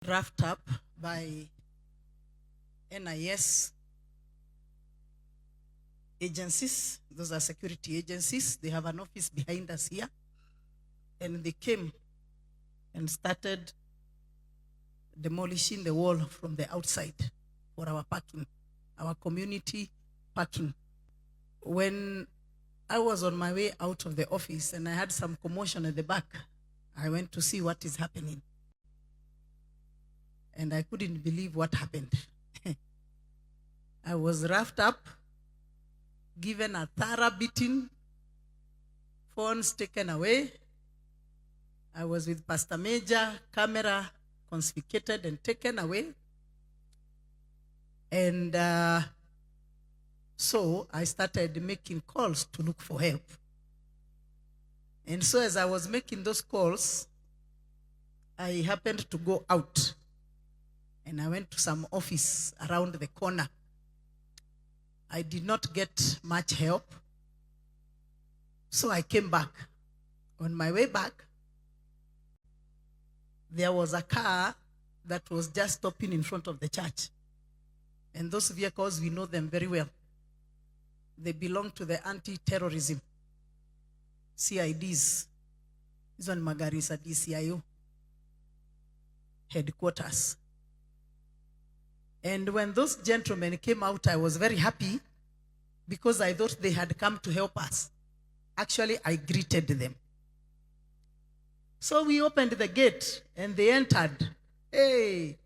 Roughed up by NIS agencies. Those are security agencies. They have an office behind us here. And they came and started demolishing the wall from the outside for our parking, our community parking. When I was on my way out of the office and I had some commotion at the back, I went to see what is happening. And I couldn't believe what happened. I was roughed up, given a thorough beating, phones taken away. I was with Pastor Major, camera confiscated and taken away. And so I started making calls to look for help. And so as I was making those calls, I happened to go out. And I went to some office around the corner. I did not get much help. So I came back. On my way back, there was a car that was just stopping in front of the church. And those vehicles, we know them very well. They belong to the anti-terrorism, CIDs. This one magari za DCIO headquarters. And when those gentlemen came out, I was very happy because I thought they had come to help us. Actually, I greeted them. So we opened the gate and they entered. Hey,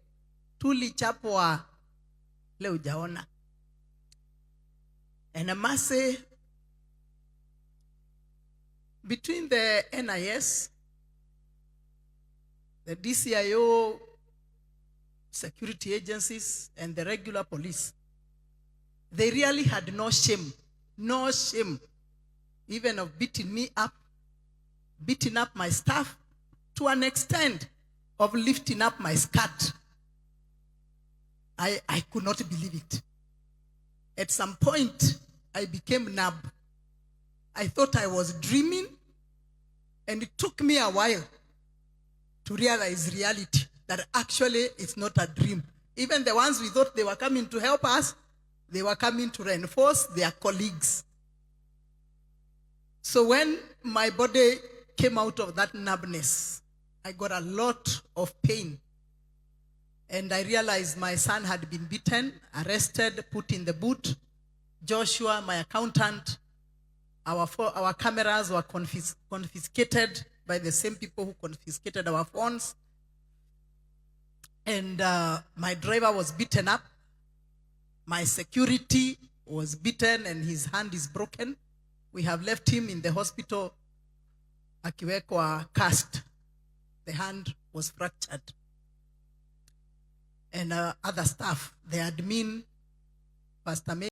tulichapwa leo hujaona. And I must say, between the NIS, the DCIO, security agencies, and the regular police, they really had no shame, no shame, even of beating me up, beating up my staff, to an extent of lifting up my skirt. I could not believe it. At some point, I became numb. I thought I was dreaming, and it took me a while to realize reality, that actually it's not a dream. Even the ones we thought they were coming to help us, they were coming to reinforce their colleagues. So when my body came out of that numbness, I got a lot of pain. And I realized my son had been beaten, arrested, put in the boot. Joshua, my accountant, our cameras were confiscated by the same people who confiscated our phones. And my driver was beaten up. My security was beaten and his hand is broken. We have left him in the hospital akiwekwa cast. The hand was fractured. And other staff, the admin, Pastor Major,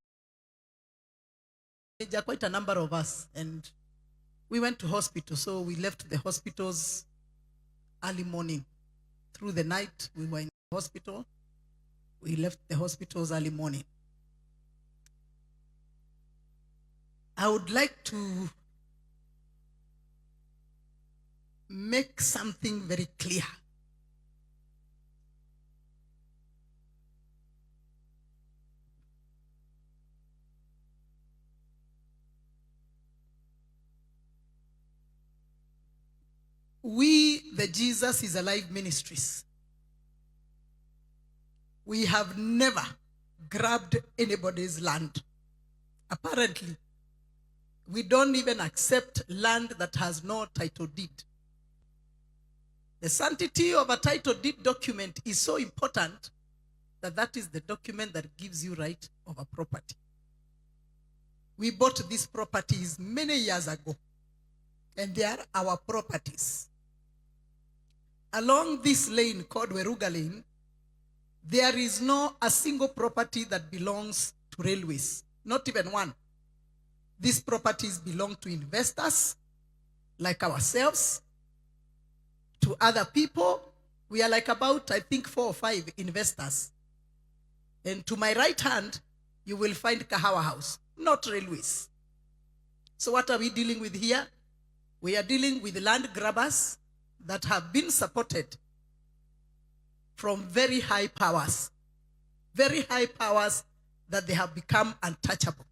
quite a number of us. And we went to hospital. So we left the hospitals early morning. Through the night, we were in the hospital. We left the hospitals early morning. I would like to make something very clear. We, the Jesus is Alive Ministries, we have never grabbed anybody's land. Apparently, we don't even accept land that has no title deed. The sanctity of a title deed document is so important that that is the document that gives you right of a property. We bought these properties many years ago, and they are our properties. Along this lane called Werugha Lane, there is no a single property that belongs to railways, not even one. These properties belong to investors like ourselves, to other people. We are like about, I think, 4 or 5 investors. And to my right hand, you will find Kahawa House, not railways. So what are we dealing with here? We are dealing with land grabbers that have been supported from very high powers. Very high powers that they have become untouchable.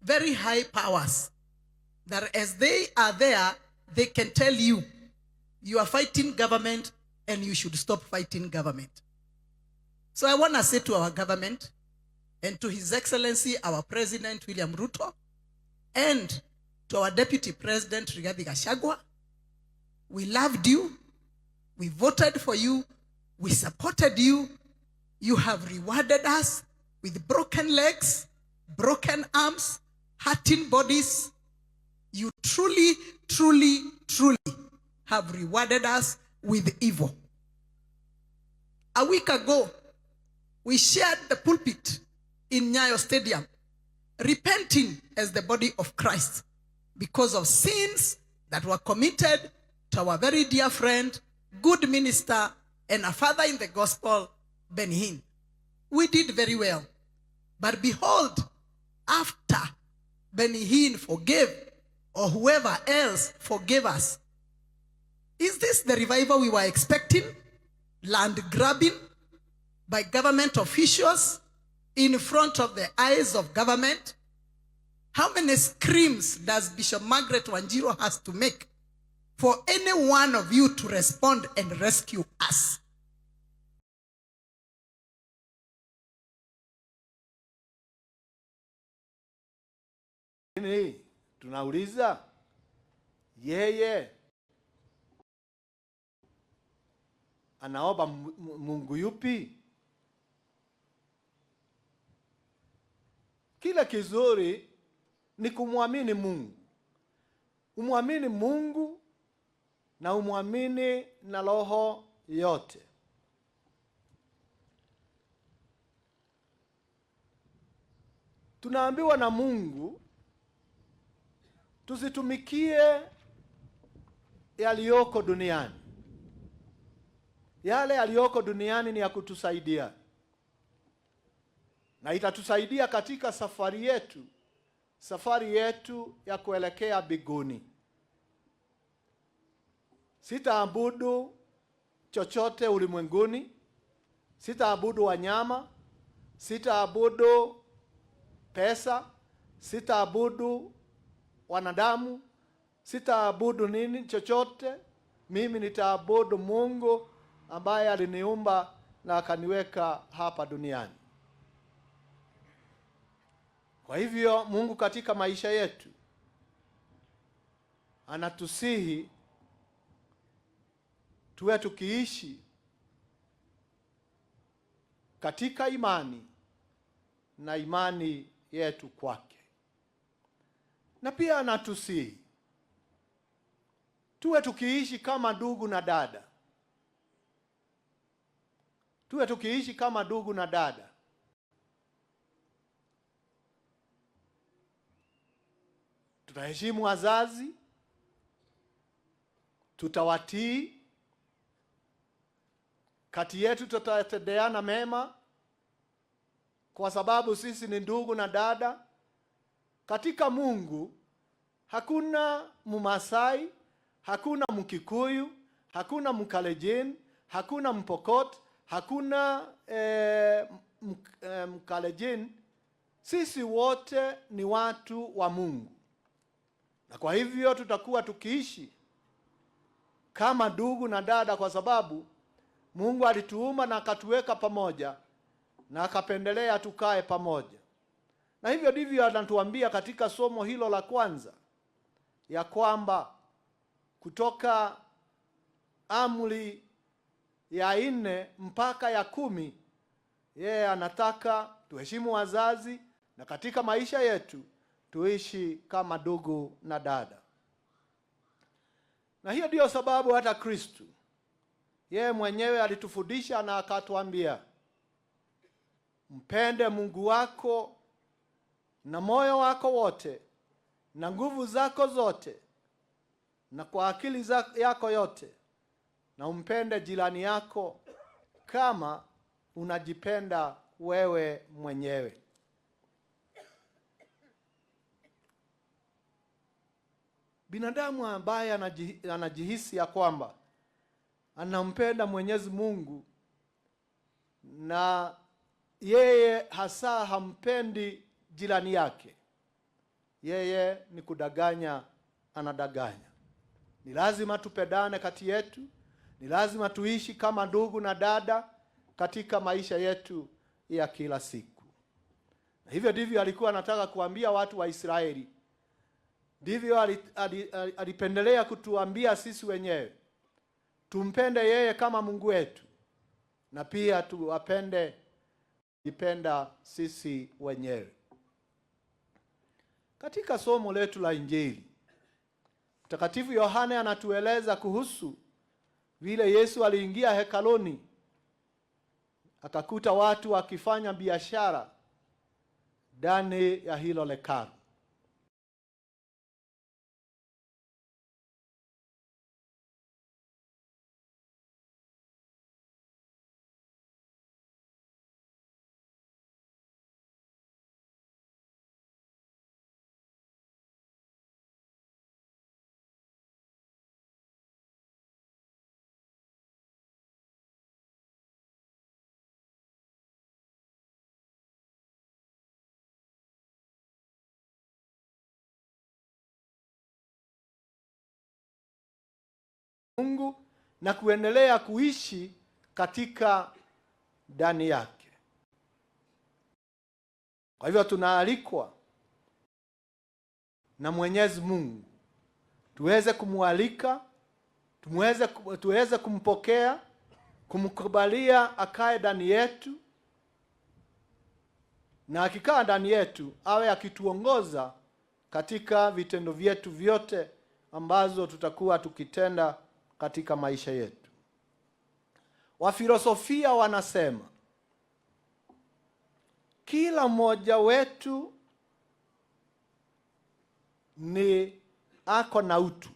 Very high powers that as they are there, they can tell you, you are fighting government and you should stop fighting government. So I want to say to our government and to His Excellency, our President, William Ruto, and to our Deputy President, Rigathi Gachagua, we loved you, we voted for you, we supported you. You have rewarded us with broken legs, broken arms, hurting bodies. You truly, truly, truly have rewarded us with evil. A week ago, we shared the pulpit in Nyayo Stadium, repenting as the body of Christ because of sins that were committed to our very dear friend, good minister, and a father in the gospel, Benny Hinn. We did very well. But behold, after Benny Hinn forgave, or whoever else forgave us, is this the revival we were expecting? Land grabbing by government officials in front of the eyes of government? How many screams does Bishop Margaret Wanjiru has to make for any one of you to respond and rescue us? Lakini tunauliza yeye anaomba Mungu yupi? Kile kizuri ni kumwamini Mungu. Umwamini Mungu na umwamini na roho yote. Tunaambiwa na Mungu tusitumikie yaliyoko duniani. Yale yaliyoko duniani ni ya kutusaidia, na itatusaidia katika safari yetu ya kuelekea mbinguni. Sitaabudu chochote ulimwenguni, sitaabudu wanyama, sitaabudu pesa, sitaabudu wanadamu, sitaabudu nini chochote. Mimi nitaabudu Mungu ambaye aliniumba na akaniweka hapa duniani. Kwa hivyo Mungu katika maisha yetu anatusihi tuwe tukiishi katika imani na imani yetu kwake. Na pia anatusihi tuwe tukiishi kama ndugu na dada. Tuwe tukiishi kama ndugu na dada. Tutaheshimu wazazi, tutawatii, kati yetu tutatendeana mema, kwa sababu sisi ni ndugu na dada. Katika Mungu hakuna Mumasai, hakuna Mkikuyu, hakuna Mkalenjin, hakuna Mpokot, hakuna Mkalenjin. Sisi wote ni watu wa Mungu. Na kwa hivyo tutakuwa tukiishi kama ndugu na dada, kwa sababu Mungu alituumba na akatuweka pamoja na akapendelea tukae pamoja. Na hivyo ndivyo anatuambia katika somo hilo la kwanza, ya kwamba kutoka amri ya 4 mpaka ya 10, yeye anataka tuheshimu wazazi na katika maisha yetu tuishi kama ndugu na dada. Na hiyo ndiyo sababu hata Kristo yeye mwenyewe alitufundisha na akatuambia, mpende Mungu wako na moyo wako wote na nguvu zako zote na kwa akili yako yote, na umpende jirani yako kama unajipenda wewe mwenyewe. Binadamu ambaye anajihisi ya kwamba anampenda Mwenyezi Mungu Na yeye hasa hampendi jirani yake, yeye ni kudanganya, anadanganya. Ni lazima tupendane kati yetu, ni lazima tuishi kama ndugu na dada katika maisha yetu ya kila siku. Na hivyo ndivyo alikuwa anataka kuambia watu wa Israeli, ndivyo alipendelea kutuambia sisi wenyewe, tumpende yeye kama Mungu wetu na pia tuwapende jipenda sisi wenyewe. Katika somo letu la Injili, Mtakatifu Yohane anatueleza kuhusu vile Yesu aliingia hekaluni akakuta watu wakifanya biashara ndani ya hilo hekalu. Mungu na kuendelea kuishi katika ndani yake. Kwa hivyo tunaalikwa na Mwenyezi Mungu tuweze kumualika, tuweze kumpokea, kumkubalia akae ndani yetu, na akikaa ndani yetu awe akituongoza katika vitendo vyetu vyote ambazo tutakuwa tukitenda katika maisha yetu. Wafilosofia wanasema kila mmoja wetu ni ako na utu.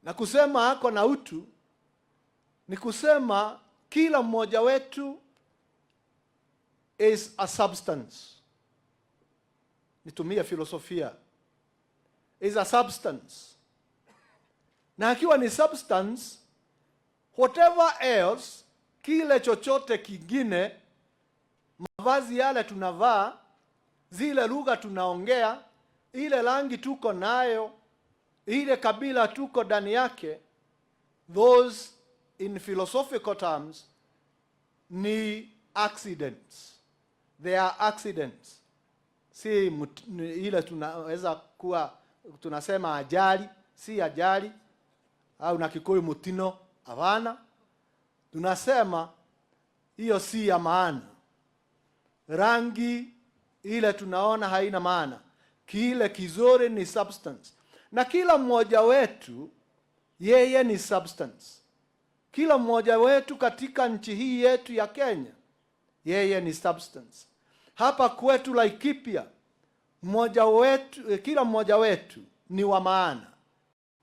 Na kusema ako na utu ni kusema kila mmoja wetu is a substance. Nitumie filosofia. Is a substance. Na akiwa ni substance, whatever else, kile chochote kingine, mavazi yale tunavaa, zile lugha tunaongea, ile rangi tuko nayo, ile kabila tuko ndani yake, those in philosophical terms ni accidents. They are accidents. Si ile tunaweza kuwa tunasema ajali, si ajali, au na Kikuyu mutino, hapana. Tunasema hiyo si ya maana. Rangi ile tunaona haina maana. Kile kizuri ni substance. Na kila mmoja wetu yeye ni substance. Kila mmoja wetu katika nchi hii yetu ya Kenya yeye ni substance. Hapa kwetu Laikipia, kila mmoja wetu ni wa maana.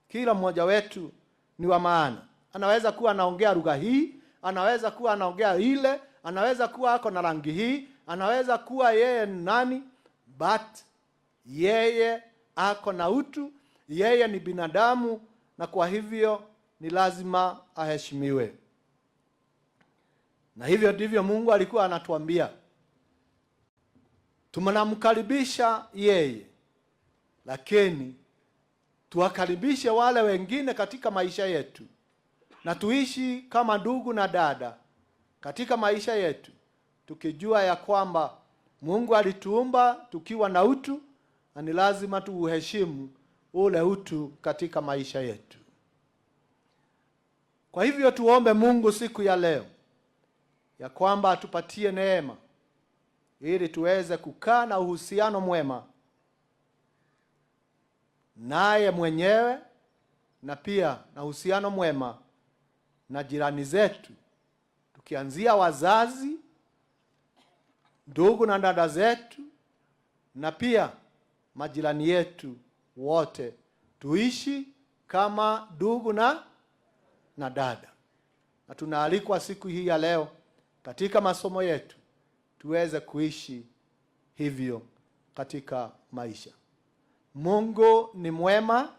Kila mmoja wetu ni wa maana. Anaweza kuwa anaongea lugha hii, anaweza kuwa anaongea ile, anaweza kuwa ako na rangi hii, anaweza kuwa yeye ni nani, but yeye ako na utu, yeye ni binadamu, na kwa hivyo ni lazima aheshimiwe. Na hivyo ndivyo Mungu alikuwa anatuambia. Tunamkaribisha yeye, lakini tuwakaribishe wale wengine katika maisha yetu, na tuishi kama ndugu na dada katika maisha yetu, tukijua ya kwamba Mungu alituumba tukiwa na utu, na ni lazima tuuheshimu ule utu katika maisha yetu. Kwa hivyo tuombe Mungu siku ya leo ya kwamba atupatie neema ili tuweze kukaa na uhusiano mwema naye mwenyewe, na pia na uhusiano mwema na jirani zetu, tukianzia wazazi, ndugu na dada zetu, na pia majirani yetu wote. Tuishi kama ndugu na dada. Na tunaalikwa siku hii ya leo katika masomo yetu tuweze kuishi hivyo katika maisha. Mungu ni mwema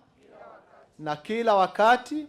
na kila wakati.